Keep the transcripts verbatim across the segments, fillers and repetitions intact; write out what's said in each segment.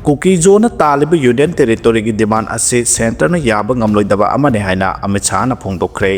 ꯀꯨꯀꯤꯖꯣꯅ ꯇꯥꯜꯂꯤꯕ union ꯇꯦꯔꯤꯇꯣꯔꯤꯒꯤ ꯗꯤꯃꯥꯟ ꯑꯁꯤ ꯁꯦꯟꯇꯔꯅ ꯌꯥꯕ ꯉꯝꯂꯣꯏꯗꯕ ꯑꯃꯅꯤ ꯍꯥꯏꯅ ꯑꯃꯤꯠ ꯁꯍꯥꯅ ꯐꯣꯡꯗꯣꯛꯈ꯭ꯔꯦ꯫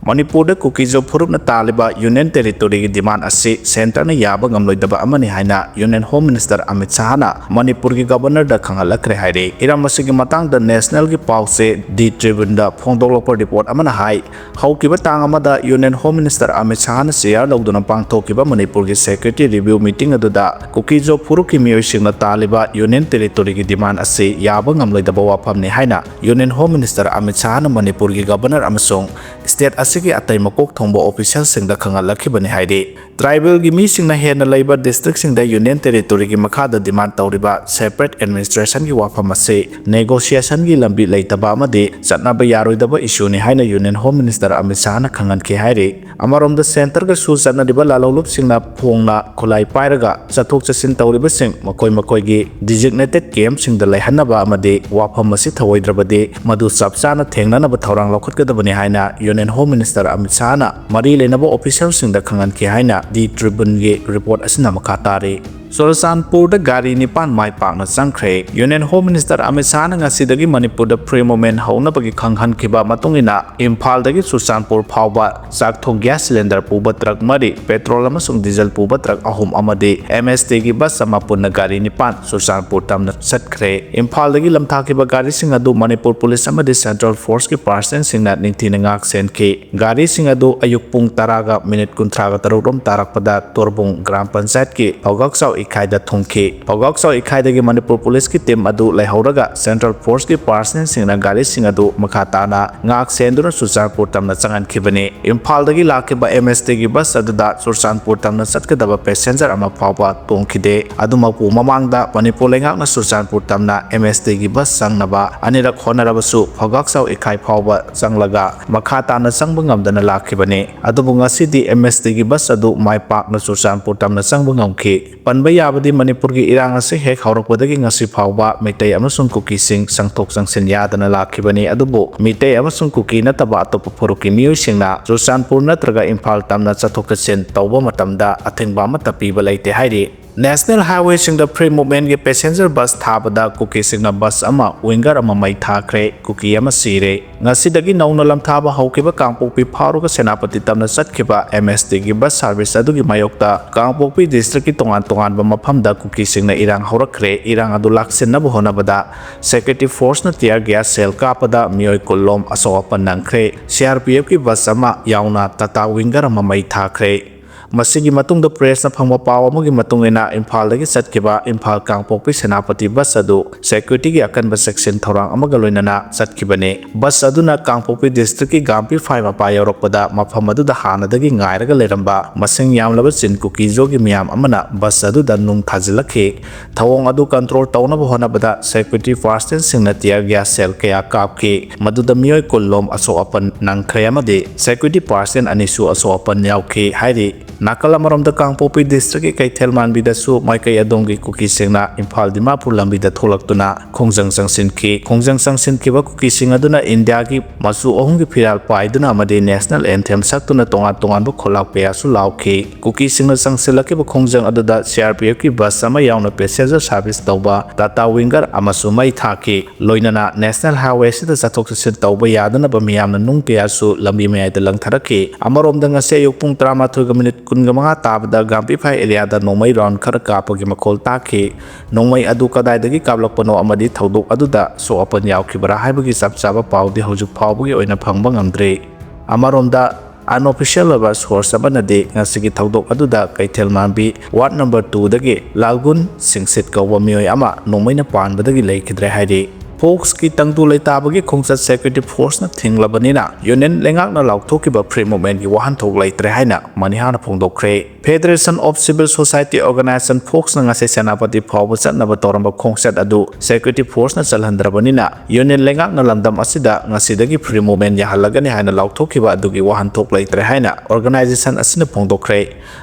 ꯃꯅꯤꯄꯨꯔꯗ ꯀꯨꯀꯤꯖꯣ ꯐꯨꯔꯨꯞꯅ ꯇꯥꯜꯂꯤꯕ ꯌꯨꯅꯤꯌꯟ ꯇꯦꯔꯤꯇꯣꯔꯤꯒꯤ ꯗꯤꯃꯥꯟ ꯑꯁꯤ ꯁꯦꯟꯇꯔꯅ ꯌꯥꯕ ꯉꯝꯂꯣꯏꯗꯕ ꯑꯃꯅꯤ ꯍꯥꯏꯅ ꯌꯨꯅꯤꯌꯟ ꯍꯣꯝ ꯃꯤꯅꯤꯁꯇꯔ ꯑꯃꯤꯠ ꯁꯍꯥꯅ ꯃꯅꯤꯄꯨꯔꯒꯤ ꯒꯕꯔꯅꯔꯗ ꯈꯪꯍꯜꯂꯛꯈ꯭ꯔꯦ ꯍꯥꯏꯔꯤ꯫ ꯍꯤꯔꯝ ꯑꯁꯤꯒꯤ ꯃꯇꯥꯡꯗ ꯅꯦꯁꯅꯦꯜꯒꯤ ꯄꯥꯎꯆꯦ ꯗꯤ ꯇ꯭ꯔꯤꯕꯨꯟꯗ ꯐꯣꯡꯗꯣꯛꯂꯛꯄ ꯔꯤꯄꯣꯔꯠ ꯑꯃꯅ ꯍꯥꯏ, ꯍꯧꯈꯤꯕ ꯇꯥꯡ ꯑꯃꯗ ꯌꯨꯅꯤꯌꯟ ꯍꯣꯝ ꯃꯤꯅꯤꯁꯇꯔ ꯑꯃꯤꯠ ꯁꯍꯥꯅ ꯆꯦꯌꯥꯔ ꯂꯧꯗꯨꯅ ꯄꯥꯡꯊꯣꯛꯈꯤꯕ ꯃꯅꯤꯄꯨꯔꯒꯤ ꯁꯦꯀ꯭ꯌꯨꯔꯤꯇꯤ ꯔꯤꯚꯤꯌꯨ ꯃꯤꯇꯤꯡ ꯑꯗꯨꯗ ꯀꯨꯀꯤꯖꯣ ꯐꯨꯔꯨꯞꯀꯤ ꯃꯤꯑꯣꯏꯁꯤꯡꯅ ꯇꯥꯜꯂꯤꯕ ꯌꯨꯅꯤꯌꯟ ꯇꯦꯔꯤꯇꯣꯔꯤꯒꯤ ꯗꯤꯃꯥꯟ ꯑꯁꯤ ꯌꯥꯕ ꯉꯝꯂꯣꯏꯗꯕ ꯋꯥꯐꯝꯅꯤ ꯍꯥꯏꯅ ꯌꯨꯅꯤꯌꯟ ꯍꯣꯝ ꯃꯤꯅꯤꯁꯇꯔ ꯑꯃꯤꯠ ꯁꯍꯥꯅ ꯃꯅꯤꯄꯨꯔꯒꯤ ꯒꯕꯔꯅꯔ ꯑꯃꯁꯨꯡ ꯁ꯭ꯇꯦꯠ ꯑꯁꯤꯒꯤ ꯑꯇꯩ ꯃꯀꯣꯛ ꯊꯣꯡꯕ ꯑꯣꯐꯤꯁꯤꯌꯦꯜꯁꯤꯡꯗ ꯈꯪꯍꯜꯂꯛꯈꯤꯕꯅꯤ ꯍꯥꯏꯔꯤ꯫ ꯇ꯭ꯔꯥꯏꯕꯦꯜꯒꯤ ꯃꯤꯁꯤꯡꯅ ꯍꯦꯟꯅ ꯂꯩꯕ ꯗꯤꯁꯇ꯭ꯔꯤꯛꯁꯤꯡꯗ ꯌꯨꯅꯤꯌꯟ ꯇꯦꯔꯤꯇꯣꯔꯤꯒꯤ ꯃꯈꯥꯗ ꯗꯤꯃꯥꯟ ꯇꯧꯔꯤꯕ ꯁꯦꯄꯔꯦꯠ ꯑꯦꯗꯃꯤꯅꯤꯁꯇ꯭ꯔꯦꯁꯟꯒꯤ ꯋꯥꯐꯝ ꯑꯁꯤ ꯅꯦꯒꯣꯁꯤꯌꯦꯁꯟꯒꯤ ꯂꯝꯕꯤ ꯂꯩꯇꯕ ꯑꯃꯗꯤ ꯆꯠꯅꯕ ꯌꯥꯔꯣꯏꯗꯕ ꯏꯁꯨꯅꯤ ꯍꯥꯏꯅ ꯌꯨꯅꯤꯌꯟ ꯍꯣꯝ ꯃꯤꯅꯤꯁꯇꯔ ꯑꯃꯤꯠ ꯁꯍꯥꯅ ꯈꯪꯍꯟꯈꯤ ꯍꯥꯏꯔꯤ꯫ ꯑꯃꯔꯣꯝꯗ ꯁꯦꯟꯇꯔꯒꯁꯨ ꯆꯠꯅꯔꯤꯕ ꯂꯥꯂꯣꯡꯂꯨꯞꯁꯤꯡꯅ ꯐꯣꯡꯅ ꯈꯨꯠꯂꯥꯏ ꯄꯥꯏꯔꯒ ꯆꯠꯊꯣꯛ ꯆꯠꯁꯤꯟ ꯇꯧꯔꯤꯕꯁꯤꯡ ꯃꯈꯣꯏ ꯃꯈꯣꯏꯒꯤ ꯗꯤꯖꯤꯒꯅꯦꯇꯦꯗ ꯀꯦꯝꯞꯁꯤꯡꯗ ꯂꯩꯍꯟꯅꯕ ꯑꯃꯗꯤ ꯋꯥꯐꯝ ꯑꯁꯤ ꯊꯧꯑꯣꯏꯗ꯭ꯔꯕꯗꯤ ꯃꯗꯨ ꯆꯞ ꯆꯥꯅ ꯊꯦꯡꯅꯅꯕ ꯊꯧꯔꯥꯡ ꯂꯧꯈꯠꯀꯗꯕꯅꯤ ꯍꯥꯏꯅ ꯌꯨꯅꯤꯌꯟ ꯍꯣꯝ ꯃꯤꯅꯤꯁꯇꯔ ꯑꯃꯤꯠ ꯁꯍꯥꯅ ꯃꯔꯤ ꯂꯩꯅꯕ ꯑꯣꯐꯤꯁꯤꯌꯦꯜꯁꯤꯡꯗ ꯈꯪꯍꯟꯈꯤ ꯍꯥꯏꯅ ꯗꯤ ꯇ꯭ꯔꯤꯕꯨꯟꯒꯤ ꯔꯤꯄꯣꯔꯠ ꯑꯁꯤꯅ ꯃꯈꯥ ꯇꯥꯔꯤ꯫ ꯆꯨꯔꯆꯥꯟꯄꯨꯔꯗ ꯒꯥꯔꯤ ꯅꯤꯄꯥꯟ ꯃꯥꯏ ꯄꯥꯛꯅ ꯆꯪꯈ꯭ꯔꯦ꯫ ꯌꯨꯅꯤꯌꯟ ꯍꯣꯝ ꯃꯤꯅꯤꯁꯇꯔ ꯑꯃꯤꯠ ꯁꯍꯥꯅ ꯉꯁꯤꯗꯒꯤ ꯃꯅꯤꯄꯨꯔꯗ ꯐ꯭ꯔꯤ ꯃꯨꯚꯃꯦꯟꯠ ꯍꯧꯅꯕꯒꯤ ꯈꯪꯍꯟꯈꯤꯕ ꯃꯇꯨꯡ ꯏꯟꯅ ꯏꯝꯐꯥꯜꯗꯒꯤ ꯆꯨꯔꯆꯥꯟꯄꯨꯔ ꯐꯥꯎꯕ ꯆꯥꯛ ꯊꯣꯡ ꯒ꯭ꯌꯥꯁ ꯁꯤꯂꯤꯟꯗꯔ ꯄꯨꯕ ꯇ꯭ꯔꯛ ꯃꯔꯤ, ꯄꯦꯇ꯭ꯔꯣꯜ ꯑꯃꯁꯨꯡ ꯗꯤꯖꯜ ꯄꯨꯕ ꯇ꯭ꯔꯛ ꯑꯍꯨꯝ ꯑꯃꯗꯤ ꯑꯦꯝ ꯑꯦꯁ ꯇꯤꯒꯤ ꯕꯁ ꯑꯃ ꯄꯨꯟꯅ ꯒꯥꯔꯤ ꯅꯤꯄꯥꯟ ꯆꯨꯔꯆꯥꯟꯄꯨꯔ ꯇꯝꯅ ꯆꯠꯈ꯭ꯔꯦ꯫ ꯏꯝꯐꯥꯜꯗꯒꯤ ꯂꯝꯊꯥꯈꯤꯕ ꯒꯥꯔꯤꯁꯤꯡ ꯑꯗꯨ ꯃꯅꯤꯄꯨꯔ ꯄꯨꯂꯤꯁ ꯑꯃꯗꯤ ꯁꯦꯟꯇ꯭ꯔꯦꯜ ꯐꯣꯔꯁꯀꯤ ꯄꯥꯔꯁꯟꯁꯤꯡꯅ ꯅꯤꯡꯊꯤꯅ ꯉꯥꯛ ꯁꯦꯟꯈꯤ꯫ ꯒꯥꯔꯤꯁꯤꯡ ꯑꯗꯨ ꯑꯌꯨꯛ ꯄꯨꯡ ꯇꯔꯥꯒ ꯃꯤꯅꯤꯠ ꯀꯨꯟꯊ꯭ꯔꯥꯒ ꯇꯔꯨꯛ ꯔꯣꯝ ꯇꯥꯔꯛꯄꯗ ꯇꯣꯔꯕꯨꯡ ꯒ꯭ꯔꯥꯝ ꯄꯟꯆꯥꯌꯠꯀꯤ ꯐꯧꯒꯥꯛꯆꯥꯎ ꯏꯈꯥꯏꯗ ꯊꯨꯡꯈꯤ꯫ ꯐꯧꯒꯥꯛꯆꯥꯎ ꯏꯈꯥꯏꯗꯒꯤ ꯃꯅꯤꯄꯨꯔ ꯄꯨꯂꯤꯁꯀꯤ ꯇꯤꯝ ꯑꯗꯨ ꯂꯩꯍꯧꯔꯒ ꯁꯦꯟꯇ꯭ꯔꯦꯜ ꯐꯣꯔꯁꯀꯤ ꯄꯥꯔꯁꯅꯦꯜꯁꯤꯡꯅ ꯒꯥꯔꯤꯁꯤꯡ ꯑꯗꯨ ꯃꯈꯥ ꯇꯥꯅ ꯉꯥꯛ ꯁꯦꯟꯗꯨꯅ ꯆꯨꯔꯆꯥꯟꯄꯨꯔ ꯇꯝꯅ ꯆꯪꯍꯟꯈꯤꯕꯅꯤ꯫ ꯏꯝꯐꯥꯜꯗꯒꯤ ꯂꯥꯛꯈꯤꯕ ꯑꯦꯝ ꯑꯦꯁ ꯇꯤꯒꯤ ꯕꯁ ꯑꯗꯨꯗ ꯆꯨꯔꯆꯥꯟꯄꯨꯔ ꯇꯝꯅ ꯆꯠꯀꯗꯕ ꯄꯦꯁꯦꯟꯖꯔ ꯑꯃ ꯐꯥꯎꯕ ꯇꯣꯡꯈꯤꯗꯦ꯫ ꯑꯗꯨꯃꯛꯄꯨ ꯃꯃꯥꯡꯗ ꯃꯅꯤꯄꯨꯔ ꯂꯩꯉꯥꯛꯅ ꯆꯨꯔꯆꯥꯟꯄꯨꯔ ꯇꯝꯅ ꯑꯦꯝ ꯑꯦꯁ ꯇꯤꯒꯤ ꯕꯁ ꯆꯪꯅꯕ ꯑꯅꯤꯔꯛ ꯍꯣꯠꯅꯔꯕꯁꯨ ꯐꯧꯒꯥꯛꯆꯥꯎ ꯏꯈꯥꯏ ꯐꯥꯎꯕ ꯆꯪꯂꯒ ꯃꯈꯥ ꯇꯥꯅ ꯆꯪꯕ ꯉꯝꯗꯅ ꯂꯥꯛꯈꯤꯕꯅꯤ꯫ ꯑꯗꯨꯕꯨ ꯉꯁꯤꯗꯤ ꯑꯦꯝ ꯑꯦꯁ ꯇꯤꯒꯤ ꯕꯁ ꯑꯗꯨ ꯃꯥꯏ ꯄꯥꯛꯅ ꯆꯨꯔꯆꯥꯟꯄꯨꯔ ꯇꯝꯅ ꯆꯪꯕ ꯉꯝꯈꯤ꯫ ꯄꯟꯕ ꯌꯥꯕꯗꯤ ꯃꯅꯤꯄꯨꯔꯒꯤ ꯏꯔꯥꯡ ꯑꯁꯤ ꯍꯦꯛ ꯍꯧꯔꯛꯄꯗꯒꯤ ꯉꯁꯤ ꯐꯥꯎꯕ ꯃꯤꯇꯩ ꯑꯃꯁꯨꯡ ꯀꯨꯀꯤꯁꯤꯡ ꯆꯪꯊꯣꯛ ꯆꯪꯁꯤꯟ ꯌꯥꯗꯅ ꯂꯥꯛꯈꯤꯕꯅꯤ꯫ ꯑꯗꯨꯕꯨ ꯃꯤꯇꯩ ꯑꯃꯁꯨꯡ ꯀꯨꯀꯤ ꯅꯠꯇꯕ ꯑꯇꯣꯞꯄ ꯐꯨꯔꯨꯞꯀꯤ ꯃꯤꯑꯣꯏꯁꯤꯡꯅ ꯆꯨꯔꯆꯥꯟꯄꯨꯔ ꯅꯠꯇ꯭ꯔꯒ ꯏꯝꯐꯥꯜ ꯇꯝꯅ ꯆꯠꯊꯣꯛ ꯆꯠꯁꯤꯟ ꯇꯧꯕ ꯃꯇꯝꯗ ꯑꯊꯤꯡꯕ ꯑꯃꯠꯇ ꯄꯤꯕ ꯂꯩꯇꯦ ꯍꯥꯏꯔꯤ꯫ National highwayꯁꯤꯡꯗ free movementꯀꯤ passenger bus ꯊꯥꯕꯗ ꯀꯨꯀꯤꯁꯤꯡꯅ bus ꯑꯃ, winger ꯑꯃ ꯃꯩ ꯊꯥꯈ꯭ꯔꯦ꯫ ꯀꯨꯀꯤ ꯑꯃ ꯁꯤꯔꯦ꯫ ꯉꯁꯤꯗꯒꯤ ꯅꯧꯅ ꯂꯝꯊꯥꯕ ꯍꯧꯈꯤꯕ ꯀꯥꯡꯄꯣꯛꯄꯤ ꯐꯥꯎꯔꯒ ꯁꯦꯅꯥꯄꯇꯤ ꯇꯝꯅ ꯆꯠꯈꯤꯕ MSTꯒꯤ bus service ꯑꯗꯨꯒꯤ ꯃꯥꯌꯣꯛꯇ ꯀꯥꯡꯄꯣꯛꯄꯤ districtꯀꯤ ꯇꯣꯉꯥꯟ ꯇꯣꯉꯥꯟꯕ ꯃꯐꯝꯗ ꯀꯨꯀꯤꯁꯤꯡꯅ ꯏꯔꯥꯡ ꯍꯧꯔꯛꯈ꯭ꯔꯦ꯫ ꯏꯔꯥꯡ ꯑꯗꯨ ꯂꯥꯛꯁꯤꯟꯅꯕ ꯍꯣꯠꯅꯕꯗ security forceꯅ tear gas shell ꯀꯥꯞꯄꯗ ꯃꯤꯑꯣꯏ ꯀꯨꯟ ꯂꯣꯝ ꯑꯁꯣꯛ ꯑꯄꯟ ꯅꯪꯈ꯭ꯔꯦ꯫ CRPFꯀꯤ bus ꯑꯃ ꯌꯥꯎꯅ Tata winger ꯑꯃ ꯃꯩ ꯊꯥꯈ꯭ꯔꯦ꯫ ꯃꯁꯤꯒꯤ ꯃꯇꯨꯡꯗ pressꯅ ꯐꯪꯕ ꯄꯥꯎ ꯑꯃꯒꯤ ꯃꯇꯨꯡ ꯏꯟꯅ, ꯏꯝꯐꯥꯜꯗꯒꯤ ꯆꯠꯈꯤꯕ ꯏꯝꯐꯥꯜ ꯀꯥꯡꯄꯣꯛꯄꯤ ꯁꯦꯅꯥꯄꯇꯤ bus ꯑꯗꯨ securityꯒꯤ ꯑꯀꯟꯕ ꯆꯦꯛꯁꯤꯟ ꯊꯧꯔꯥꯡ ꯑꯃꯒ ꯂꯣꯏꯅꯅ ꯆꯠꯈꯤꯕꯅꯤ꯫ Bus ꯑꯗꯨꯅ ꯀꯥꯡꯄꯣꯛꯄꯤ districtꯀꯤ ꯒꯥꯝꯄꯤ ꯐꯥꯏ ꯃꯄꯥ ꯌꯧꯔꯛꯄꯗ, ꯃꯐꯝ ꯑꯗꯨꯗ ꯍꯥꯟꯅꯗꯒꯤ ꯉꯥꯏꯔꯒ ꯂꯩꯔꯝꯕ ꯃꯁꯤꯡ ꯌꯥꯝꯂꯕ ꯆꯤꯟ ꯀꯨꯀꯤꯖꯣꯒꯤ ꯃꯤꯌꯥꯝ ꯑꯃꯅ bus ꯑꯗꯨꯗ ꯅꯨꯡ ꯊꯥꯖꯤꯜꯂꯛꯈꯤ꯫ ꯊꯧꯑꯣꯡ ꯑꯗꯨ control ꯇꯧꯅꯕ ꯍꯣꯠꯅꯕꯗ security forceꯁꯤꯡꯅ tear gas shell ꯀꯌꯥ ꯀꯥꯞꯈꯤ꯫ ꯃꯗꯨꯗ ꯃꯤꯑꯣꯏ ꯀꯨꯟ ꯂꯣꯝ ꯑꯁꯣꯛ ꯑꯄꯟ ꯅꯪꯈ꯭ꯔꯦ ꯑꯃꯗꯤ security personnel ꯑꯅꯤꯁꯨ ꯑꯁꯣꯛ ꯑꯄꯟ ꯌꯥꯎꯈꯤ ꯍꯥꯏꯔꯤ꯫ ꯅꯥꯀꯜ ꯑꯃꯔꯣꯝꯗ, ꯀꯥꯡꯄꯣꯛꯄꯤ districtꯀꯤ ꯀꯩꯊꯦꯜ ꯃꯥꯟꯕꯤꯗꯁꯨ ꯃꯥꯏꯀꯩ ꯑꯗꯣꯝꯒꯤ ꯀꯨꯀꯤꯁꯤꯡꯅ ꯏꯝꯐꯥꯜ ꯗꯤꯃꯥꯄꯨꯔ ꯂꯝꯕꯤꯗ ꯊꯣꯛꯂꯛꯇꯨꯅ ꯈꯣꯡꯖꯪ ꯆꯪꯁꯤꯟꯈꯤ꯫ ꯈꯣꯡꯖꯪ ꯆꯪꯁꯤꯟꯈꯤꯕ ꯀꯨꯀꯤꯁꯤꯡ ꯑꯗꯨꯅ ꯏꯟꯗꯤꯌꯥꯒꯤ ꯃꯆꯨ ꯑꯍꯨꯝꯒꯤ ꯐꯤꯔꯥꯜ ꯄꯥꯏꯗꯨꯅ ꯑꯃꯗꯤ national anthem ꯁꯛꯇꯨꯅ ꯇꯣꯉꯥꯟ ꯇꯣꯉꯥꯟꯕ ꯈꯣꯜꯂꯥꯎ ꯀꯌꯥꯁꯨ ꯂꯥꯎꯈꯤ꯫ ꯀꯨꯀꯤꯁꯤꯡꯅ ꯆꯪꯁꯤꯜꯂꯛꯈꯤꯕ ꯈꯣꯡꯖꯪ ꯑꯗꯨꯗ CRPFꯀꯤ bus ꯑꯃ ꯌꯥꯎꯅ passenger service ꯇꯧꯕ Tata winger ꯑꯃꯁꯨ ꯃꯩ ꯊꯥꯈꯤ꯫ ꯂꯣꯏꯅꯅ national highwayꯁꯤꯗ ꯆꯠꯊꯣꯛ ꯆꯠꯁꯤꯟ ꯇꯧꯕ ꯌꯥꯗꯅꯕ ꯃꯤꯌꯥꯝꯅ ꯅꯨꯡ ꯀꯌꯥꯁꯨ ꯂꯝꯕꯤ ꯃꯌꯥꯏꯗ ꯂꯪꯊꯔꯛꯈꯤ꯫ ꯑꯃꯔꯣꯝꯗ, ꯉꯁꯤ ꯑꯌꯨꯛ ꯄꯨꯡ ꯇꯔꯥꯃꯥꯊꯣꯏꯒ minute ꯀꯨꯟꯃꯉꯥ ꯇꯥꯕꯗ ꯒꯥꯝꯄꯤꯐꯥꯏ areaꯗ ꯅꯣꯡꯃꯩ round ꯈꯔ ꯀꯥꯞꯄꯒꯤ ꯃꯈꯣꯜ ꯇꯥꯈꯤ꯫ ꯅꯣꯡꯃꯩ ꯑꯗꯨ ꯀꯗꯥꯏꯗꯒꯤ ꯀꯥꯞꯂꯛꯄꯅꯣ ꯑꯃꯗꯤ ꯊꯧꯗꯣꯛ ꯑꯗꯨꯗ ꯑꯁꯣꯛ ꯑꯄꯟ ꯌꯥꯎꯈꯤꯕ꯭ꯔꯥ ꯍꯥꯏꯕꯒꯤ ꯆꯞ ꯆꯥꯕ ꯄꯥꯎꯗꯤ ꯍꯧꯖꯤꯛ ꯐꯥꯎꯕꯒꯤ ꯑꯣꯏꯅ ꯐꯪꯕ ꯉꯝꯗ꯭ꯔꯤ꯫ ꯑꯃꯔꯣꯝꯗ, unofficial ꯑꯣꯏꯕ source ꯑꯃꯅꯗꯤ ꯉꯁꯤꯒꯤ ꯊꯧꯗꯣꯛ ꯑꯗꯨꯗ ꯀꯩꯊꯦꯜ ꯃꯥꯟꯕꯤ ward number twoꯗꯒꯤ ꯂꯥꯜꯒꯨꯟ ꯁꯤꯡꯁꯤꯠ ꯀꯧꯕ ꯃꯤꯑꯣꯏ ꯑꯃ ꯅꯣꯡꯃꯩꯅ ꯄꯥꯟꯕꯗꯒꯤ ꯂꯩꯈꯤꯗ꯭ꯔꯦ ꯍꯥꯏꯔꯤ꯫ Forceꯀꯤ ꯇꯪꯗꯨ ꯂꯩꯇꯥꯕꯒꯤ ꯈꯣꯡꯆꯠ security forceꯅ ꯊꯤꯡꯂꯕꯅꯤꯅ, union ꯂꯩꯉꯥꯛꯅ ꯂꯥꯎꯊꯣꯛꯈꯤꯕ free movementꯀꯤ ꯋꯥꯍꯟꯊꯣꯛ ꯂꯩꯇ꯭ꯔꯦ ꯍꯥꯏꯅ ꯃꯅꯤꯍꯥꯅ ꯐꯣꯡꯗꯣꯛꯈ꯭ꯔꯦ꯫ Federation of Civil Society Organization, FOCSꯅ ꯉꯁꯤ ꯁꯦꯅꯥꯄꯇꯤ ꯐꯥꯎꯕ ꯆꯠꯅꯕ ꯇꯧꯔꯝꯕ ꯈꯣꯡꯆꯠ ꯑꯗꯨ security forceꯅ ꯆꯠꯍꯟꯗ꯭ꯔꯕꯅꯤꯅ, union ꯂꯩꯉꯥꯛꯅ ꯂꯝꯗꯝ ꯑꯁꯤꯗ ꯉꯁꯤꯗꯒꯤ free movement ꯌꯥꯍꯜꯂꯒꯅꯤ ꯍꯥꯏꯅ ꯂꯥꯎꯊꯣꯛꯈꯤꯕ ꯑꯗꯨꯒꯤ ꯋꯥꯍꯟꯊꯣꯛ ꯂꯩꯇ꯭ꯔꯦ ꯍꯥꯏꯅ organization ꯑꯁꯤꯅ ꯐꯣꯡꯗꯣꯛꯈ꯭ꯔꯦ꯫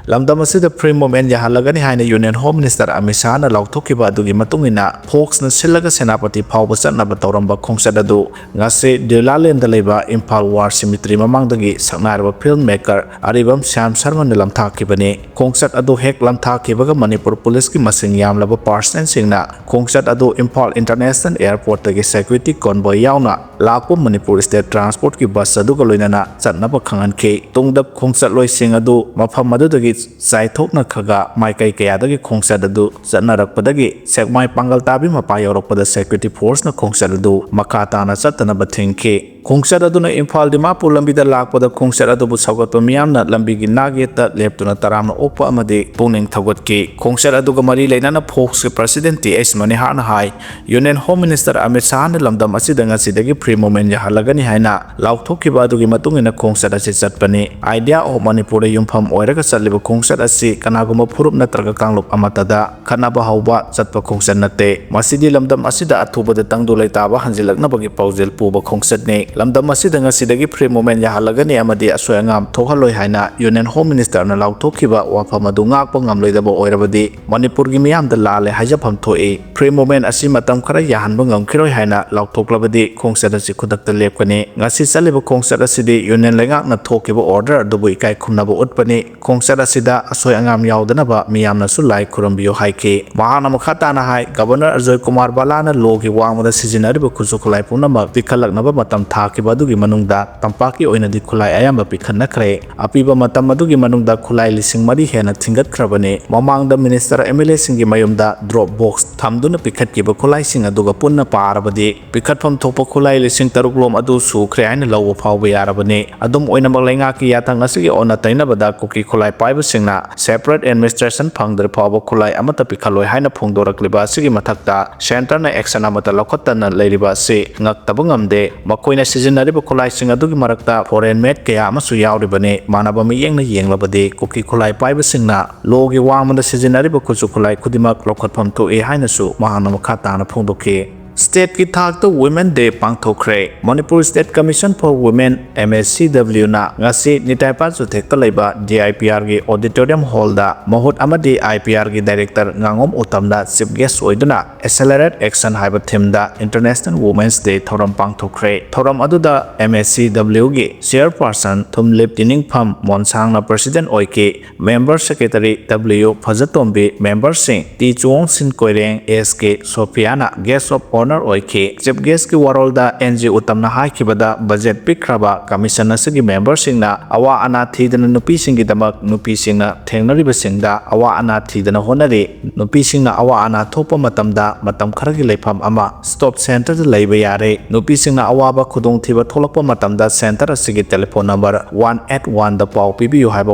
ꯂꯝꯗꯝ ꯑꯁꯤꯗ free movement ꯌꯥꯍꯜꯂꯒꯅꯤ ꯍꯥꯏꯅ Union Home Minister ꯑꯃꯤꯠ ꯁꯥꯍꯅ ꯂꯥꯎꯊꯣꯛꯈꯤꯕ ꯑꯗꯨꯒꯤ ꯃꯇꯨꯡ ꯏꯟꯅ, FOCSꯅ ꯁꯤꯜꯂꯒ ꯁꯦꯅꯥꯄꯇꯤ ꯐꯥꯎꯕ ꯆꯠꯅꯕ ꯇꯧꯔꯝꯕ ꯈꯣꯡꯆꯠ ꯑꯗꯨ ꯉꯁꯤ ꯗ꯭ꯌꯨꯂꯥꯂꯦꯟꯗ ꯂꯩꯕ ꯏꯝꯐꯥꯜ ꯋꯥꯔ ꯁꯤꯃꯤꯇ꯭ꯔꯤ ꯃꯃꯥꯡꯗꯒꯤ ꯁꯛꯅꯥꯏꯔꯕ ꯐꯤꯜꯝ ꯃꯦꯀꯔ ꯑꯔꯤꯕꯝ ꯁ꯭ꯌꯥꯝ ꯁꯔꯃꯅ ꯂꯝꯊꯥꯈꯤꯕꯅꯤ꯫ ꯈꯣꯡꯆꯠ ꯑꯗꯨ ꯍꯦꯛ ꯂꯝꯊꯥꯈꯤꯕꯒ ꯃꯅꯤꯄꯨꯔ ꯄꯨꯂꯤꯁꯀꯤ ꯃꯁꯤꯡ ꯌꯥꯝꯂꯕ ꯄꯥꯔꯁꯅꯦꯜꯁꯤꯡꯅ ꯈꯣꯡꯆꯠ ꯑꯗꯨ ꯏꯝꯐꯥꯜ ꯏꯟꯇꯔꯅꯦꯁꯅꯦꯜ ꯑꯦꯌꯔꯄꯣꯔꯠꯇꯒꯤ ꯁꯦꯀ꯭ꯌꯨꯔꯤꯇꯤ ꯀꯣꯟꯚꯣꯏ ꯌꯥꯎꯅ ꯂꯥꯛꯄ ꯃꯅꯤꯄꯨꯔ ꯁ꯭ꯇꯦꯠ ꯇ꯭ꯔꯥꯟꯁꯄꯣꯔꯠꯀꯤ ꯕꯁ ꯑꯗꯨꯒ ꯂꯣꯏꯅꯅ ꯆꯠꯅꯕ ꯈꯪꯍꯟꯈꯤ꯫ ꯇꯨꯡꯗ ꯈꯣꯡꯆꯠꯂꯣꯏꯁꯤꯡ ꯑꯗꯨ ꯃꯐꯝ ꯑꯗꯨꯗꯒꯤ ꯆꯥꯏꯊꯣꯛꯅꯈ꯭ꯔꯒ ꯃꯥꯏꯀꯩ ꯀꯌꯥꯗꯒꯤ ꯈꯣꯡꯆꯠ ꯑꯗꯨ ꯆꯠꯅꯔꯛꯄꯗꯒꯤ ꯁꯦꯛꯃꯥꯏ ꯄꯥꯡꯒꯜ ꯇꯥꯕꯤ ꯃꯄꯥ ꯌꯧꯔꯛꯄꯗ ꯁꯦꯀ꯭ꯌꯨꯔꯤꯇꯤ ꯐꯣꯔꯁꯅ ꯈꯣꯡꯆꯠ ꯑꯗꯨ ꯃꯈꯥ ꯇꯥꯅ ꯆꯠꯇꯅꯕ ꯊꯤꯡꯈꯤ꯫ ꯈꯣꯡꯆꯠ ꯑꯗꯨꯅ ꯏꯝꯐꯥꯜ ꯗꯤꯃꯥꯄꯨꯔ ꯂꯝꯕꯤꯗ ꯂꯥꯛꯄꯗ ꯈꯣꯡꯆꯠ ꯑꯗꯨꯕꯨ ꯁꯧꯒꯠꯄ ꯃꯤꯌꯥꯝꯅ ꯂꯝꯕꯤꯒꯤ ꯅꯥꯛ ꯌꯦꯠꯇ ꯂꯦꯞꯇꯨꯅ ꯇꯔꯥꯝꯅ ꯑꯣꯛꯄ ꯑꯃꯗꯤ ꯄꯨꯛꯅꯤꯡ ꯊꯧꯒꯠꯈꯤ꯫ ꯈꯣꯡꯆꯠ ꯑꯗꯨꯒ ꯃꯔꯤ ꯂꯩꯅꯅ ꯐꯣꯛꯁꯀꯤ ꯄ꯭ꯔꯁꯤꯗꯦꯟ ꯇꯤ ꯑꯩꯆ ꯃꯅꯤꯍꯥꯔꯅ ꯍꯥꯏ, ꯌꯨꯅꯤꯌꯟ ꯍꯣꯝ ꯃꯤꯅꯤꯁꯇꯔ ꯑꯃꯤꯠ ꯁꯥꯍꯅ ꯂꯝꯗꯝ ꯑꯁꯤꯗ ꯉꯁꯤꯗꯒꯤ ꯐ꯭ꯔꯤ ꯃꯨꯚꯃꯦꯟ ꯌꯥꯍꯜꯂꯒꯅꯤ ꯍꯥꯏꯅ ꯂꯥꯎꯊꯣꯛꯈꯤꯕ ꯑꯗꯨꯒꯤ ꯃꯇꯨꯡ ꯏꯟꯅ ꯈꯣꯡꯆꯠ ꯑꯁꯤ ꯆꯠꯄꯅꯤ꯫ ꯑꯥꯏꯗꯤꯌꯥ ꯑꯣꯐ ꯃꯅꯤꯄꯨꯔꯗ ꯌꯨꯝꯐꯝ ꯑꯣꯏꯔꯒ ꯆꯠꯂꯤꯕ ꯈꯣꯡꯆꯠ ꯑꯁꯤ ꯀꯅꯥꯒꯨꯝꯕ ꯐꯨꯔꯨꯞ ꯅꯠꯇ꯭ꯔꯒ ꯀꯥꯡꯂꯨꯞ ꯑꯃꯠꯇꯗ ꯈꯠꯅꯕ ꯍꯧꯕ ꯆꯠꯄ ꯈꯣꯡꯆꯠ ꯅꯠꯇꯦ꯫ ꯃꯁꯤꯗꯤ ꯂꯝꯗꯝ ꯑꯁꯤꯗ ꯑꯊꯨꯕꯗ ꯇꯪꯗꯨ ꯂꯩꯇꯥꯕ ꯍꯟꯖꯤꯜꯂꯛꯅꯕꯒꯤ ꯄꯥꯎꯖꯦꯜ ꯄꯨꯕ ꯈꯣꯡꯆꯠꯅꯤ꯫ ꯂꯝꯗꯝ ꯑꯁꯤꯗ ꯉꯁꯤꯗꯒꯤ ꯐ꯭ꯔꯤ ꯃꯨꯚꯃꯦꯟ ꯌꯥꯍꯜꯂꯒꯅꯤ ꯑꯃꯗꯤ ꯑꯁꯣꯏ ꯑꯉꯥꯝ ꯊꯣꯛꯍꯜꯂꯣꯏ ꯍꯥꯏꯅ ꯌꯨꯅꯤꯌꯟ ꯍꯣꯝ ꯃꯤꯅꯤꯁꯇꯔꯅ ꯂꯥꯎꯊꯣꯛꯈꯤꯕ ꯋꯥꯐꯝ ꯑꯗꯨ ꯉꯥꯛꯄ ꯉꯝꯂꯣꯏꯗꯕ ꯑꯣꯏꯔꯕꯗꯤ ꯃꯅꯤꯄꯨꯔꯒꯤ ꯃꯤꯌꯥꯝꯗ ꯂꯥꯜꯂꯦ ꯍꯥꯏꯖꯐꯝ ꯊꯣꯛꯏ꯫ ꯐ꯭ꯔꯤ ꯃꯨꯚꯃꯦꯟ ꯑꯁꯤ ꯃꯇꯝ ꯈꯔ ꯌꯥꯍꯟꯕ ꯉꯝꯈꯤꯔꯣꯏ ꯍꯥꯏꯅ ꯂꯥꯎꯊꯣꯛꯂꯕꯗꯤ ꯈꯣꯡꯆꯠ ꯑꯁꯤ ꯈꯨꯗꯛꯇ ꯂꯦꯞꯀꯅꯤ꯫ ꯉꯁꯤ ꯆꯠꯂꯤꯕ ꯈꯣꯡꯆꯠ ꯑꯁꯤꯗꯤ ꯌꯨꯅꯤꯌꯟ ꯂꯩꯉꯥꯛꯅ ꯊꯣꯛꯈꯤꯕ ꯑꯣꯔꯗꯔ ꯑꯗꯨꯕꯨ ꯏꯀꯥꯏ ꯈꯨꯝꯅꯕ ꯎꯠꯄꯅꯤ꯫ ꯈꯣꯡꯆꯠ ꯑꯁꯤꯗ ꯑꯁꯣꯏ ꯑꯉꯥꯝ ꯌꯥꯎꯗꯅꯕ ꯃꯤꯌꯥꯝꯅꯁꯨ ꯂꯥꯏ ꯈꯨꯔꯨꯝꯕꯤꯌꯨ ꯍꯥꯏꯈꯤ꯫ ꯃꯍꯥꯛꯅ ꯃꯈꯥ ꯇꯥꯅ ꯍꯥꯏ, ꯒꯕꯔꯅꯔ ꯑꯖꯣꯏ ꯀꯨꯃꯥꯔ ꯕꯂꯥꯅ ꯂꯣꯒꯤ ꯋꯥꯡꯃꯗ ꯁꯤꯖꯤꯟꯅꯔꯤꯕ ꯈꯨꯠꯁꯨ ꯈꯨꯠꯂꯥꯏ ꯄꯨꯝꯅꯃꯛ ꯄꯤꯈꯠꯂꯛꯅꯕ ꯃꯇꯝ ꯊꯥꯈꯤꯕ ꯑꯗꯨꯒꯤ ꯃꯅꯨꯡꯗ ꯇꯝꯄꯥꯛꯀꯤ ꯑꯣꯏꯅꯗꯤ ꯈꯨꯠꯂꯥꯏ ꯑꯌꯥꯝꯕ ꯄꯤꯈꯠꯅꯈ꯭ꯔꯦ꯫ ꯑꯄꯤꯕ ꯃꯇꯝ ꯑꯗꯨꯒꯤ ꯃꯅꯨꯡꯗ ꯈꯨꯠꯂꯥꯏ ꯂꯤꯁꯤꯡ ꯃꯔꯤ ꯍꯦꯟꯅ ꯊꯤꯡꯒꯠꯈ꯭ꯔꯕꯅꯤ꯫ ꯃꯃꯥꯡꯗ ꯃꯤꯅꯤꯁꯇꯔ, ꯑꯦꯝ ꯑꯦꯜ ꯑꯦꯁꯤꯡꯒꯤ ꯃꯌꯨꯝꯗ ꯗ꯭ꯔꯣꯞ ꯕꯣꯛꯁ ꯊꯝꯗꯨꯅ ꯄꯤꯈꯠꯈꯤꯕ ꯈꯨꯠꯂꯥꯏꯁꯤꯡ ꯑꯗꯨꯒ ꯄꯨꯟꯅ ꯄꯥꯔꯕꯗꯤ ꯄꯤꯈꯠꯐꯝ ꯊꯣꯛꯄ ꯈꯨꯠꯂꯥꯏ ꯂꯤꯁꯤꯡ ꯇꯔꯨꯛ ꯂꯣꯝ ꯑꯗꯨ ꯁꯨꯈ꯭ꯔꯦ ꯍꯥꯏꯅ ꯂꯧꯕ ꯐꯥꯎꯕ ꯌꯥꯔꯕꯅꯤ꯫ ꯑꯗꯨꯝ ꯑꯣꯏꯅꯃꯛ, ꯂꯩꯉꯥꯛꯀꯤ ꯌꯥꯊꯪ ꯑꯁꯤꯒꯤ ꯑꯣꯟꯅ ꯇꯩꯅꯕꯗ ꯀꯨꯀꯤ ꯈꯨꯠꯂꯥꯏ ꯄꯥꯏꯕꯁꯤꯡꯅ ꯁꯦꯄꯔꯦꯠ ꯑꯦꯗꯃꯤꯅꯤꯁꯇ꯭ꯔꯦꯁꯟ ꯐꯪꯗ꯭ꯔꯤ ꯐꯥꯎꯕ ꯈꯨꯠꯂꯥꯏ ꯑꯃꯠꯇ ꯄꯤꯈꯠꯂꯣꯏ ꯍꯥꯏꯅ ꯐꯣꯡꯗꯣꯔꯛꯂꯤꯕ ꯑꯁꯤꯒꯤ ꯃꯊꯛꯇ ꯁꯦꯟꯇꯔꯅ ꯑꯦꯛꯁꯟ ꯑꯃꯠꯇ ꯂꯧꯈꯠꯇꯅ ꯂꯩꯔꯤꯕ ꯑꯁꯤ ꯉꯛꯇꯕ ꯉꯝꯗꯦ꯫ ꯃꯈꯣꯏꯅ ꯁꯤꯖꯤꯟꯅꯔꯤꯕ ꯈꯨꯠꯂꯥꯏꯁꯤꯡ ꯑꯗꯨꯒꯤ ꯃꯔꯛꯇ ꯐꯣꯔꯦꯟ ꯃꯦꯗ ꯀꯌꯥ ꯑꯃꯁꯨ ꯌꯥꯎꯔꯤꯕꯅꯤ꯫ ꯃꯥꯟꯅꯕ ꯃꯤꯠꯌꯦꯡꯅ ꯌꯦꯡꯂꯕꯗꯤ ꯀꯨꯀꯤ ꯈꯨꯠꯂꯥꯏ ꯄꯥꯏꯕꯁꯤꯡꯅ ꯂꯣꯒꯤ ꯋꯥꯡꯃꯗ ꯁꯤꯖꯤꯟꯅꯔꯤꯕ ꯈꯨꯠꯁꯨ ꯈꯨꯠꯂꯥꯏ ꯈꯨꯗꯤꯡꯃꯛ ꯂꯧꯈꯠꯐꯝ ꯊꯣꯛꯏ ꯍꯥꯏꯅꯁꯨ ꯃꯍꯥꯛꯅ ꯃꯈꯥ ꯇꯥꯅ ꯐꯣꯡꯗꯣꯛꯈꯤ꯫ ꯁ꯭ꯇꯦꯠꯀꯤ ꯊꯥꯛꯇ Women Day ꯄꯥꯡꯊꯣꯛꯈ꯭ꯔꯦ꯫ Manipur State Commission for Women, M S C W ꯅ ꯉꯁꯤ ꯅꯤꯇꯥꯏꯄꯥ ꯆꯨꯊꯦꯛꯇ ꯂꯩꯕ D I P R ꯒꯤ auditorium hall ꯗ ꯃꯍꯨꯠ ꯑꯃꯗꯤ I P R ꯒꯤ director ꯉꯥꯉꯣꯝ ꯎꯇꯝꯅ chief guest ꯑꯣꯏꯗꯨꯅ Accelerate Action ꯍꯥꯏꯕ theme ꯗ International Women's Day ꯊꯧꯔꯝ ꯄꯥꯡꯊꯣꯛꯈ꯭ꯔꯦ꯫ ꯊꯧꯔꯝ ꯑꯗꯨꯗ M S C W ꯒꯤ chairperson ꯊꯨꯝꯂꯤꯞ ꯇꯤꯅꯤꯡꯐꯝ ꯃꯣꯟꯁꯥꯡꯅ president ꯑꯣꯏꯈꯤ꯫ Member secretary W ꯐꯖꯇꯣꯝꯕꯤ, member ꯁꯤꯡ T ꯆꯨꯋꯣꯡꯁꯤꯟ Koireng, S K ꯁꯣꯐꯤꯌꯥꯅ guest of honour ꯑꯣꯏꯈꯤ꯫ Chief guest ꯀꯤ ꯋꯥꯔꯣꯜꯗ N G ꯎꯇꯝꯅ ꯍꯥꯏꯈꯤꯕꯗ, budget ꯄꯤꯛꯈ꯭ꯔꯕ commission ꯑꯁꯤꯒꯤ member ꯁꯤꯡꯅ ꯑꯋꯥ ꯑꯅꯥ ꯊꯤꯗꯅ ꯅꯨꯄꯤꯁꯤꯡꯒꯤꯗꯃꯛ, ꯅꯨꯄꯤꯁꯤꯡꯅ ꯊꯦꯡꯅꯔꯤꯕꯁꯤꯡꯗ ꯑꯋꯥ ꯑꯅꯥ ꯊꯤꯗꯅ ꯍꯣꯠꯅꯔꯤ꯫ ꯅꯨꯄꯤꯁꯤꯡꯅ ꯑꯋꯥ ꯑꯅꯥ ꯊꯣꯛꯄ ꯃꯇꯝꯗ ꯃꯇꯝ ꯈꯔꯒꯤ ꯂꯩꯐꯝ ꯑꯃ stop centre ꯗ ꯂꯩꯕ ꯌꯥꯔꯦ꯫ ꯅꯨꯄꯤꯁꯤꯡꯅ ꯑꯋꯥꯕ ꯈꯨꯗꯣꯡꯊꯤꯕ ꯊꯣꯛꯂꯛꯄ ꯃꯇꯝꯗ centre ꯑꯁꯤꯒꯤ telephone number one eight one ꯗ ꯄꯥꯎ ꯄꯤꯕꯤꯌꯨ ꯍꯥꯏꯕ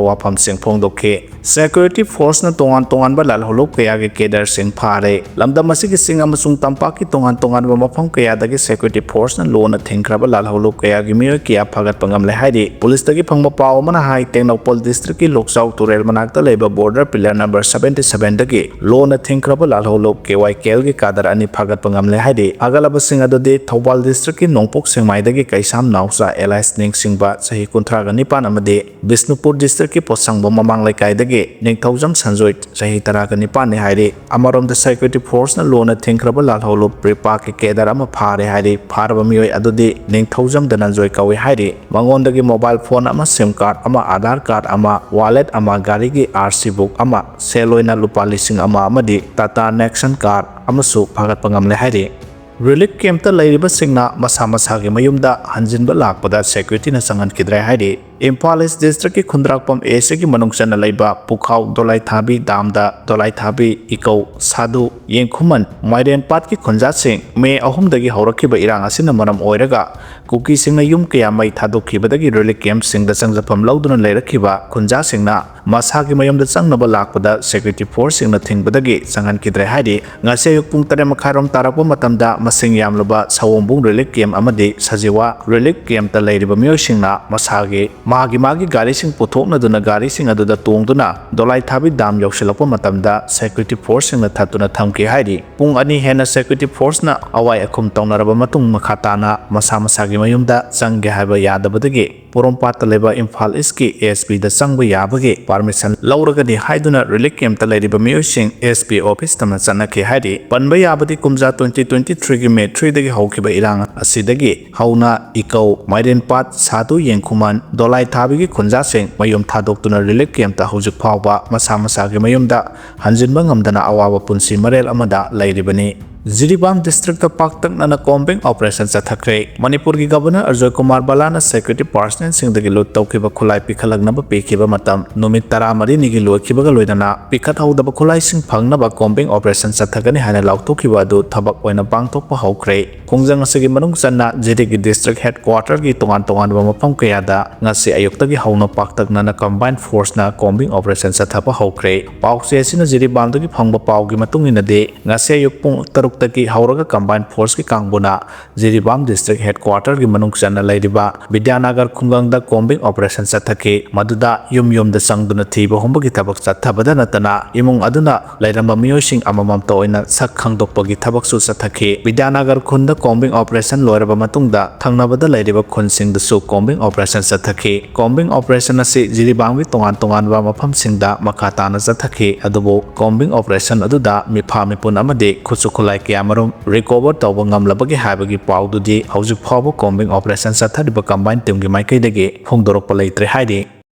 ꯋꯥꯐꯝꯁꯤꯡ ꯐꯣꯡꯗꯣꯛꯈꯤ꯫ Security force ꯅ ꯇꯣꯉꯥꯟ ꯇꯣꯉꯥꯟꯕ ꯂꯥꯜꯍꯧꯂꯨꯞ ꯀꯌꯥꯒꯤ cadre ꯁꯤꯡ ꯐꯥꯔꯦ꯫ ꯂꯝꯗꯝ ꯑꯁꯤꯒꯤ ꯆꯤꯡ ꯑꯃꯁꯨꯡ ꯇꯝꯄꯥꯛꯀꯤ ꯇꯣꯉꯥꯟ ꯇꯣꯉꯥꯟꯕ ꯃꯐꯝ ꯀꯌꯥꯗꯒꯤ security force ꯅ ꯂꯣꯅ ꯊꯤꯡꯈ꯭ꯔꯕ ꯂꯥꯜꯍꯧꯂꯨꯞ ꯀꯌꯥꯒꯤ ꯃꯤꯑꯣꯏ ꯀꯌꯥ ꯐꯥꯒꯠꯄ ꯉꯝꯂꯦ ꯍꯥꯏꯔꯤ꯫ Police ꯇꯒꯤ ꯐꯪꯕ ꯄꯥꯎ ꯑꯃꯅ ꯍꯥꯏ, ꯇꯦꯡꯅꯧꯄꯜ district ꯀꯤ ꯂꯣꯛꯆꯥꯎ ꯇꯨꯔꯦꯜ ꯃꯅꯥꯛꯇ ꯂꯩꯕ border pillar number seventy seven ꯗꯒꯤ ꯂꯣꯅ ꯊꯤꯡꯈ꯭ꯔꯕ ꯂꯥꯜꯍꯧꯂꯨꯞ K Y K L ꯒꯤ cadre ꯑꯅꯤ ꯐꯥꯒꯠꯄ ꯉꯝꯂꯦ ꯍꯥꯏꯔꯤ꯫ ꯐꯥꯒꯠꯂꯕꯁꯤꯡ ꯑꯗꯨꯗꯤ ꯊꯧꯕꯥꯜ district ꯀꯤ ꯅꯣꯡꯄꯣꯛ ꯁꯦꯛꯃꯥꯏꯗꯒꯤ ꯀꯩꯁꯥꯝ ꯅꯥꯎꯆꯥ alias ꯅꯤꯡꯁꯤꯡꯕ, ꯆꯍꯤ ꯀꯨꯟꯊ꯭ꯔꯥꯒ ꯅꯤꯄꯥꯟ ꯑꯃꯗꯤ ꯕꯤꯁꯅꯨꯄꯨꯔ district ꯀꯤ ꯄꯣꯠꯁꯪꯕꯝ ꯃꯃꯥꯡ ꯂꯩꯀꯥꯏꯗꯒꯤ ꯅꯤꯡꯊꯧꯖꯝ ꯁꯟꯖꯣꯏ, ꯆꯍꯤ ꯇꯔꯥꯒ ꯅꯤꯄꯥꯟꯅꯤ ꯍꯥꯏꯔꯤ꯫ ꯑꯃꯔꯣꯝꯗ security force ꯅ ꯂꯣꯅ ꯊꯤꯡꯈ꯭ꯔꯕ ꯂꯥꯜꯍꯧꯂꯨꯞ ꯔꯤꯄꯥꯛꯀꯤ cadre ꯑꯃ ꯐꯥꯔꯦ ꯍꯥꯏꯔꯤ꯫ ꯐꯥꯔꯕ ꯃꯤꯑꯣꯏ ꯑꯗꯨꯗꯤ ꯅꯤꯡꯊꯧꯖꯝ ꯙꯅꯟꯖꯣꯏ ꯀꯧꯏ ꯍꯥꯏꯔꯤ꯫ ꯃꯉꯣꯟꯗꯒꯤ mobile phone ꯑꯃ, SIM card ꯑꯃ, Aadhaar card ꯑꯃ, wallet ꯑꯃ, ꯒꯥꯔꯤꯒꯤ R C book ꯑꯃ, ꯁꯦꯜ ꯑꯣꯏꯅ ꯂꯨꯄꯥ ꯂꯤꯁꯤꯡ ꯑꯃ ꯑꯃꯗꯤ Tata Nexon car ꯑꯃꯁꯨ ꯐꯥꯒꯠꯄ ꯉꯝꯂꯦ ꯍꯥꯏꯔꯤ꯫ Relief camp ꯇ ꯂꯩꯔꯤꯕꯁꯤꯡꯅ ꯃꯁꯥ ꯃꯁꯥꯒꯤ ꯃꯌꯨꯝꯗ ꯍꯟꯖꯤꯟꯕ ꯂꯥꯛꯄꯗ security ꯅ ꯆꯪꯍꯟꯈꯤꯗ꯭ꯔꯦ ꯍꯥꯏꯔꯤ꯫ ꯏꯝꯐꯥꯜ East district ꯀꯤ ꯈꯨꯟꯗ꯭ꯔꯥꯛꯄꯝ A C ꯒꯤ ꯃꯅꯨꯡ ꯆꯟꯅ ꯂꯩꯕ ꯄꯨꯈꯥꯎ, ꯗꯣꯂꯥꯏꯊꯥꯕꯤ dam ꯗ ꯗꯣꯂꯥꯏꯊꯥꯕꯤ, ꯏꯀꯧ, ꯁꯥꯗꯨ, ꯌꯦꯡꯈꯨꯃꯟ, ꯃꯥꯏꯔꯦꯟꯄꯥꯠꯀꯤ ꯈꯨꯟꯖꯥꯁꯤꯡ꯫ ꯃꯦ ꯑꯍꯨꯝꯗꯒꯤ ꯍꯧꯔꯛꯈꯤꯕ ꯏꯔꯥꯡ ꯑꯁꯤꯅ ꯃꯔꯝ ꯑꯣꯏꯔꯒ ꯀꯨꯀꯤꯁꯤꯡꯅ ꯌꯨꯝ ꯀꯌꯥ ꯃꯩ ꯊꯥꯗꯣꯛꯈꯤꯕꯗꯒꯤ relief camp ꯁꯤꯡꯗ ꯆꯪꯖꯐꯝ ꯂꯧꯗꯨꯅ ꯂꯩꯔꯛꯈꯤꯕ ꯈꯨꯟꯖꯥꯁꯤꯡꯅ ꯃꯁꯥꯒꯤ ꯃꯌꯨꯝꯗ ꯆꯪꯅꯕ ꯂꯥꯛꯄꯗ security force ꯁꯤꯡꯅ ꯊꯤꯡꯕꯗꯒꯤ ꯆꯪꯍꯟꯈꯤꯗ꯭ꯔꯦ ꯍꯥꯏꯔꯤ꯫ ꯉꯁꯤ ꯑꯌꯨꯛ ꯄꯨꯡ ꯇꯔꯦꯠ ꯃꯈꯥꯏꯔꯣꯝ ꯇꯥꯔꯛꯄ ꯃꯇꯝꯗ ꯃꯁꯤꯡ ꯌꯥꯝꯂꯕ ꯁꯑꯣꯝꯕꯨꯡ relief camp ꯑꯃꯗꯤ ꯁꯖꯤꯋꯥ relief camp ꯇ ꯂꯩꯔꯤꯕ ꯃꯤꯑꯣꯏꯁꯤꯡꯅ ꯃꯁꯥꯒꯤ ꯃꯥꯒꯤ ꯃꯥꯒꯤ ꯒꯥꯔꯤꯁꯤꯡ ꯄꯨꯊꯣꯛꯅꯗꯨꯅ ꯒꯥꯔꯤꯁꯤꯡ ꯑꯗꯨꯗ ꯇꯣꯡꯗꯨꯅ ꯗꯣꯂꯥꯏꯊꯥꯕꯤ ꯗꯥꯝ ꯌꯧꯁꯤꯜꯂꯛꯄ ꯃꯇꯝꯗ security forceꯁꯤꯡꯅ ꯊꯠꯇꯨꯅ ꯊꯝꯈꯤ ꯍꯥꯏꯔꯤ꯫ ꯄꯨꯡ ꯑꯅꯤ ꯍꯦꯟꯅ security forceꯅ ꯑꯋꯥꯏ ꯑꯈꯨꯝ ꯇꯧꯅꯔꯕ ꯃꯇꯨꯡ ꯃꯈꯥ ꯇꯥꯅ ꯃꯁꯥ ꯃꯁꯥꯒꯤ ꯃꯌꯨꯝꯗ ꯆꯪꯒꯦ ꯍꯥꯏꯕ ꯌꯥꯗꯕꯗꯒꯤ ꯄꯣꯔꯣꯝꯄꯥꯠꯇ ꯂꯩꯕ ꯏꯝꯐꯥꯜ ꯏꯁꯀꯤ ASPꯗ ꯆꯪꯕ ꯌꯥꯕꯒꯤ permission ꯂꯧꯔꯒꯅꯤ ꯍꯥꯏꯗꯨꯅ relief campꯇ ꯂꯩꯔꯤꯕ ꯃꯤꯑꯣꯏꯁꯤꯡ SP office ꯇꯝꯅ ꯆꯠꯅꯈꯤ ꯍꯥꯏꯔꯤ꯫ ꯄꯟꯕ ꯌꯥꯕꯗꯤ ꯀꯨꯝꯖꯥ twenty twenty threeꯒꯤ May threeꯗꯒꯤ ꯍꯧꯈꯤꯕ ꯏꯔꯥꯡ ꯑꯁꯤꯗꯒꯤ ꯍꯧꯅ ꯏꯀꯧ, ꯃꯥꯏꯔꯦꯟꯄꯥꯠ, ꯁꯥꯗꯨ ꯌꯦꯡꯈꯨꯃꯟ, ꯗꯣꯂꯥꯏꯊꯥꯕꯤꯒꯤ ꯈꯨꯟꯖꯥꯁꯤꯡ ꯃꯌꯨꯝ ꯊꯥꯗꯣꯛꯇꯨꯅ relief campꯇ ꯍꯧꯖꯤꯛ ꯐꯥꯎꯕ ꯃꯁꯥ ꯃꯁꯥꯒꯤ ꯃꯌꯨꯝꯗ ꯍꯟꯖꯤꯟꯕ ꯉꯝꯗꯅ ꯑꯋꯥꯕ ꯄꯨꯟꯁꯤ ꯃꯔꯦꯜ ꯑꯃꯗ ꯂꯩꯔꯤꯕꯅꯤ꯫ ꯖꯤꯔꯤꯕꯥꯝ districtꯇ ꯄꯥꯛꯇꯛꯅꯅ combing operation ꯆꯠꯊꯈ꯭ꯔꯦ꯫ ꯃꯅꯤꯄꯨꯔꯒꯤ Governor Ajoy Kumar ꯕꯂꯥꯅ security personnelꯁꯤꯡꯗꯒꯤ loot ꯇꯧꯈꯤꯕ ꯈꯨꯠꯂꯥꯏ ꯄꯤꯈꯠꯂꯛꯅꯕ ꯄꯤꯈꯤꯕ ꯃꯇꯝ ꯅꯨꯃꯤꯠ ꯇꯔꯥꯃꯔꯤꯅꯤꯒꯤ ꯂꯣꯏꯈꯤꯕꯒ ꯂꯣꯏꯅꯅ ꯄꯤꯈꯠꯍꯧꯗꯕ ꯈꯨꯠꯂꯥꯏꯁꯤꯡ ꯐꯪꯅꯕ combing operation ꯆꯠꯊꯒꯅꯤ ꯍꯥꯏꯅ ꯂꯥꯎꯊꯣꯛꯈꯤꯕ ꯑꯗꯨ ꯊꯕꯛ ꯑꯣꯏꯅ ꯄꯥꯡꯊꯣꯛꯄ ꯍꯧꯈ꯭ꯔꯦ꯫ ꯈꯣꯡꯖꯪ ꯑꯁꯤꯒꯤ ꯃꯅꯨꯡ ꯆꯟꯅ ꯖꯤꯔꯤꯒꯤ district headquarterꯒꯤ ꯇꯣꯉꯥꯟ ꯇꯣꯉꯥꯟꯕ ꯃꯐꯝ ꯀꯌꯥꯗ ꯉꯁꯤ ꯑꯌꯨꯛꯇꯒꯤ ꯍꯧꯅ ꯄꯥꯛꯇꯛꯅꯅ combined forceꯅ combing operation ꯆꯠꯊꯕ ꯍꯧꯈ꯭ꯔꯦ꯫ ꯄꯥꯎꯆꯦ ꯑꯁꯤꯅ ꯖꯤꯔꯤꯕꯥꯝꯗꯒꯤ ꯐꯪꯕ ꯄꯥꯎꯒꯤ ꯃꯇꯨꯡ ꯏꯟꯅꯗꯤ, ꯉꯁꯤ ꯑꯌꯨꯛ ꯄꯨꯡ ꯇꯔꯨꯛꯇꯒꯤ ꯍꯧꯔꯒ combined forceꯀꯤ ꯀꯥꯡꯕꯨꯅ ꯖꯤꯔꯤꯕꯥꯝ district headquarterꯒꯤ ꯃꯅꯨꯡ ꯆꯟꯅ ꯂꯩꯔꯤꯕ ꯕꯤꯗ꯭ꯌꯥꯅꯒꯔ ꯈꯨꯡꯒꯪꯗ combing operation ꯆꯠꯊꯈꯤ꯫ ꯃꯗꯨꯗ ꯌꯨꯝ ꯌꯨꯝꯗ ꯆꯪꯗꯨꯅ ꯊꯤꯕ ꯍꯨꯝꯕꯒꯤ ꯊꯕꯛ ꯆꯠꯊꯕꯗ ꯅꯠꯇꯅ, ꯏꯃꯨꯡ ꯑꯗꯨꯅ ꯂꯩꯔꯝꯕ ꯃꯤꯑꯣꯏꯁꯤꯡ ꯑꯃꯃꯝꯇ ꯑꯣꯏꯅ ꯁꯛ ꯈꯪꯗꯣꯛꯄꯒꯤ ꯊꯕꯛꯁꯨ ꯆꯠꯊꯈꯤ꯫ ꯕꯤꯗ꯭ꯌꯥꯅꯒꯔ ꯈꯨꯟꯗ combing operation ꯂꯣꯏꯔꯕ ꯃꯇꯨꯡꯗ, ꯊꯪꯅꯕꯗ ꯂꯩꯔꯤꯕ ꯈꯨꯟꯁꯤꯡꯗꯁꯨ combing operation ꯆꯠꯊꯈꯤ꯫ Combing operation ꯑꯁꯤ ꯖꯤꯔꯤꯕꯥꯝꯒꯤ ꯇꯣꯉꯥꯟ ꯇꯣꯉꯥꯟꯕ ꯃꯐꯝꯁꯤꯡꯗ ꯃꯈꯥ ꯇꯥꯅ ꯆꯠꯊꯈꯤ꯫ ꯑꯗꯨꯕꯨ combing operation ꯑꯗꯨꯗ ꯃꯤꯐꯥ ꯃꯤꯄꯨꯟ ꯑꯃꯗꯤ ꯈꯨꯠꯁꯨ ꯈꯨꯠꯂꯥꯏ ꯀꯌꯥꯃꯔꯨꯝ recover ꯇꯧꯕ ꯉꯝꯂꯕꯒꯦ ꯍꯥꯏꯕꯒꯤ ꯄꯥꯎꯗꯨꯗꯤ ꯍꯧꯖꯤꯛ ꯐꯥꯎꯕ combing operation ꯆꯠꯊꯔꯤꯕ combined teamꯒꯤ ꯃꯥꯏꯀꯩꯗꯒꯤ ꯐꯣꯡꯗꯣꯔꯛꯄ ꯂꯩꯇ꯭ꯔꯦ ꯍꯥꯏꯔꯤ꯫